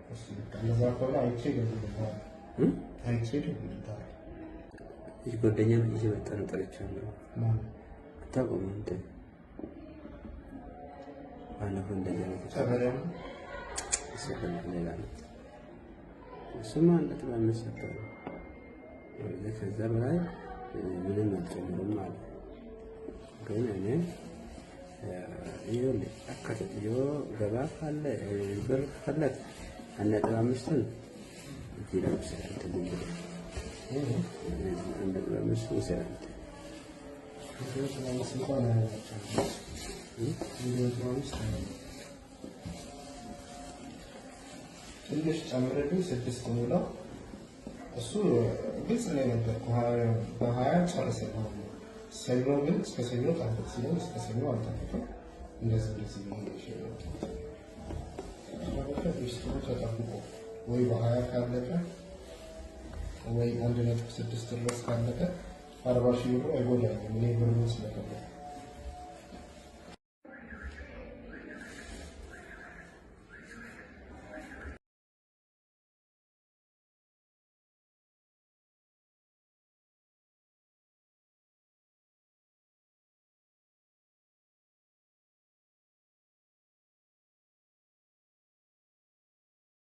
እሺ በቃ እንደዛ ከሆነ አይቼ እደውልልሃለሁ። አይቼ እደውልልሃለሁ። ይህ ጓደኛ ይዤ መጣ ነው፣ ጠርቼዋለሁ። ማን? አታውቀውም አንተ። ባለፈው እንደዚህ አይነት ጨበሪያ ነው? እሱ ሌላ ነው። እሱማ 1.5 ሰጥቷል። ከዛ በላይ ምንም አልጨምርም አለ። ግን እኔ ይኸውልህ akka yoo gabaa ካለ ብር ከፈለክ 1.5ን እዚህ ላይ ውሰድ አንተ፣ ዝም ብለህ 1.5 ውሰድ አንተ። 1.5 እንኳን አያዋጣም። 1.5 አይሆንም። ትንሽ ጨምርልኝ፣ 6 ሙላው። እሱ ግልጽ ነው የነገርኩህ። በ20 ጨርስልሃለሁ። ሰኞ ግን እስከ ሰኞ ጠብቅ ሲለኝ እስከ ሰኞ አልጠብቅም። እንደዚህ እንደዚህ ብዬ ይዤ ነው የወጣሁት። ሚስጥሩ ተጠብቆ ወይ በ20 ካለቀ ወይ 1.6 ድረስ ካለቀ 40,000 ብሩ አይጎዳኝም። እኔ ብሩን ስለፈለኩ።